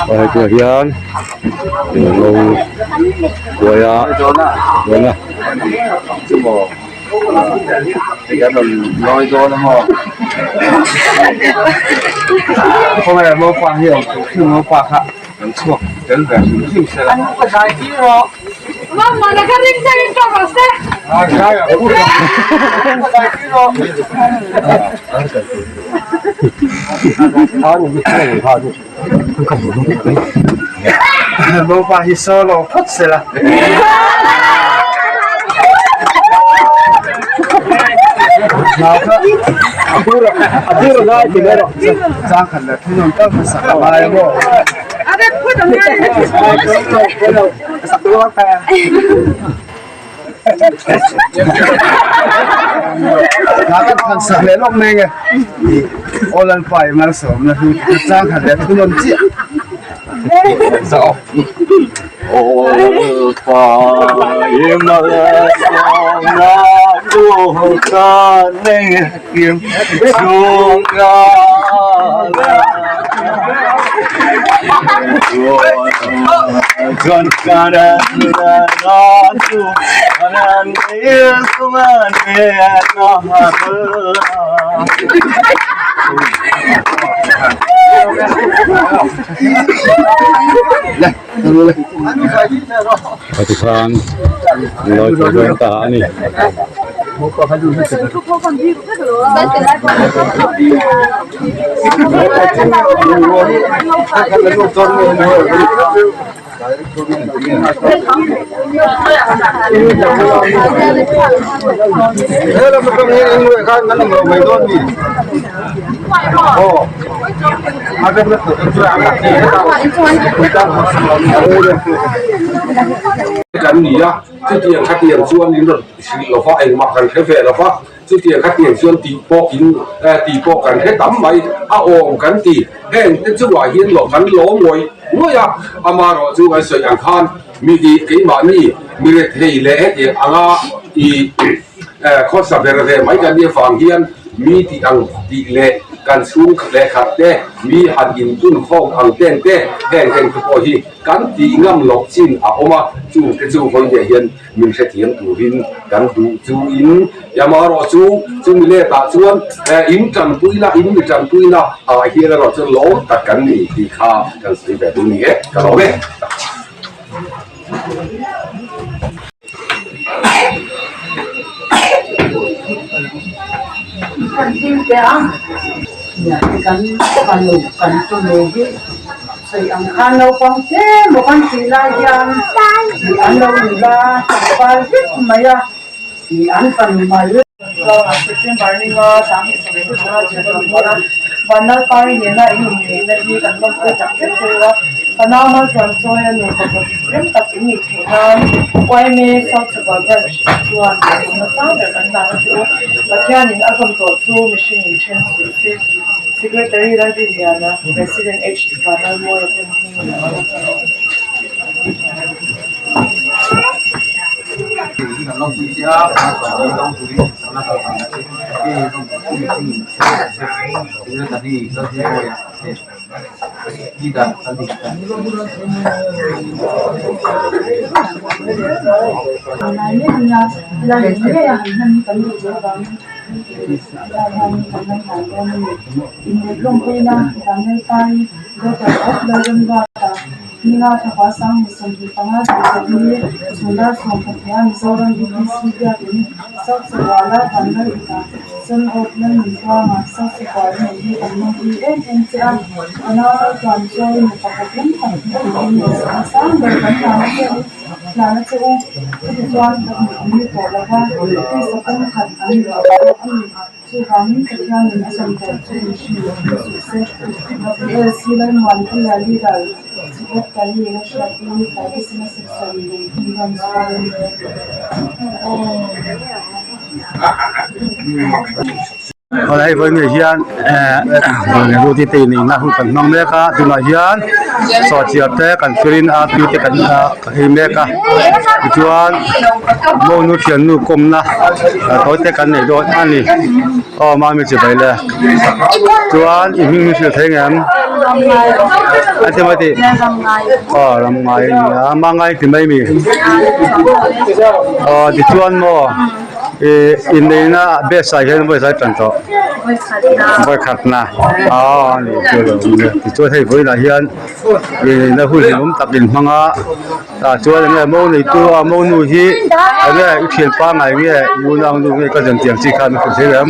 Hetiang hian lo kuai a dawn a. Tikhan lawi tawh dawn ta a ni. Kan ni a, chutiang khatiang chuan in rawn hrilh lo va, engmah kan hre ve lo va, chutiang khatiang chuan tih pawh in tih pawh kan hre tam mai a awm kan ti. Heng te chungah hian lawm kan lawm ngawih ngawih a, amaherawh chu kan sawi ang khan mi tih keimahni mi rethei leh hetiang anga ih khawsa ber ve mai kan nih avang hian mi tih ang tih leh kan chhung leh khat te mi han intun khawm ang ten te heng heng te pawh hi kan tih ngam loh chin a awm a, chung te chu vawiah hian Min hrethiam turin kan duh chu in amaherawh chu chumi letah chuan in tanpui la, in mi tanpui la ah hian erawh chuan lawm tak kan ni tih kha kan sawi ve duh ni e, ka lawm e. Kan tunu hi Sawi ang khan naupang te maw kan tih lai hian ih an lo nula tlangval vek mai a ih an fanu mal. September ninga 2025 chhun ni a, Vanlalpari nena in inneihna hi kan lawmpui tak zet zet a, Fanau Malthuam Chawia nupa kawt rem tak in nih theih nan YMA South Chawpa Branch chuan duhsakna sang ber kan hlan a che u. Pathianin a zawm tawh chu mihring in then suh se. Secretary Lalrinliana, President H. Vanlalmawia ten hming an lo hmang. Hei vawiin hian Ruti te inneihna hun kan hmang mek a tunah hian sawhchiar te kan firin a tui te kan ei mek a tichuan monu thiannu kawmna tawi te kan nei dawn a ni aw mami chibai le chuan i hming hi hrilh thei ngem a ti mai tih aw ram ngai a ni a mangai ti mai mi aw tichuan maw. Ih inneihna best ah hian vawi zai tan tawh vawi khatna aw a nih chu lo nia tichuan hei vawiinah hian inneihna hun hlimawm tak inhmang a tah chuan eng nge mo neitu a mo nu hi eng nge i thian pangngai nge i unau nu nge ka zan tiang chi khan a hrilh thei em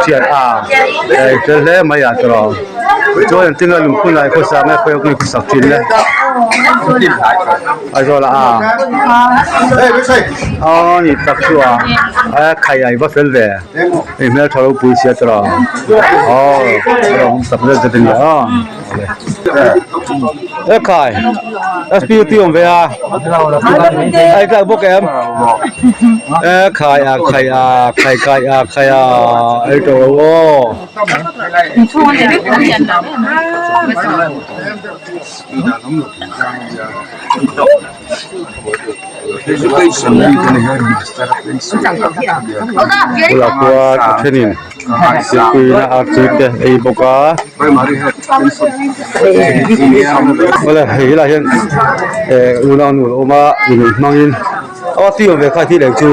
thian a eh fel hle mai ah tawh chuan engtin nge lungphun ah i khawsak nge khawi awk nge i khawsak thin le. Aizawl ah a aw ni tak chu a a khai a i va fel ve i hmeltha ropui sia chu aw a lo awm tak zet zet a ni a e khai spu awm ve a ai tlak bawk em e khai a khai a khai kai a khai a ei tawh lo aw. Bulah khuan a thenin sikpuina artui te ei bawk a awle hei helaiah hian eh unau nu a awm a inei hmangin aw tui awm ve kha thil eng chu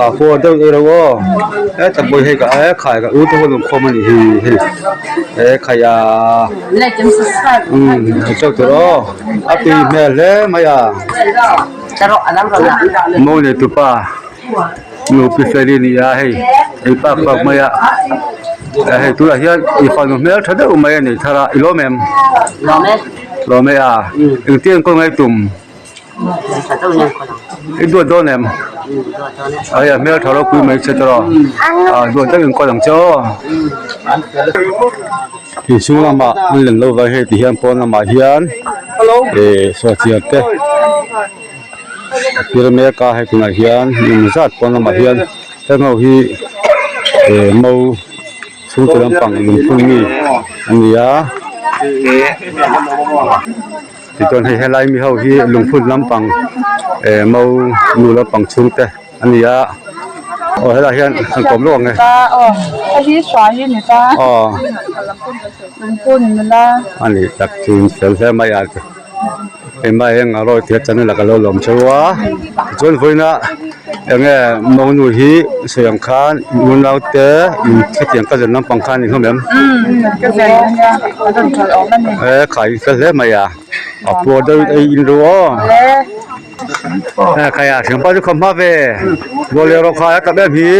ah khuan deuh ei lo aw heta pawh hi hei ka e khai ka u te ho lawm khawm a nih hi hei e khai ah umm a chauh tur aw a tui hmel hle mai a mo nei tupa nupi feli a ni a hei ei pak pak mai a hei tunah hian i fanu hmel tha deuh mai a nei thar a i lawm em. Lawm e a, engtin an kawl ngai tum? I duat dawn em? Ai a hmel tha ropui mai che tawh a, duat deuh in kawl ang che aw. Inchhung lamah an len lo vai hei ti hian pawn lamah hian eh sawhchiar te a pir mek a hei tunah hian eng zat pawn lamah hian heng ho hi eh mo. Chhungte lampang lungphun mi a ni a tichuan hei helai mi ho hi lungphun lampang eh mo nu lampang chhungte a ni a aw helaiah hian an kawm lawk ang e aw a ni tak chu in fel hle mai a. Engmah eng a rawi tia channel ah ka lo lawm cheu a tichuan vawiina eng nge monu hi sawi ang khan unau te in khitiang ka zan lampang khan in hlawm em e khai fel hle mai a a puar deuh in ei in ru aw e khai a thianpa chu khawm hma ve bolero kha a tap em hi.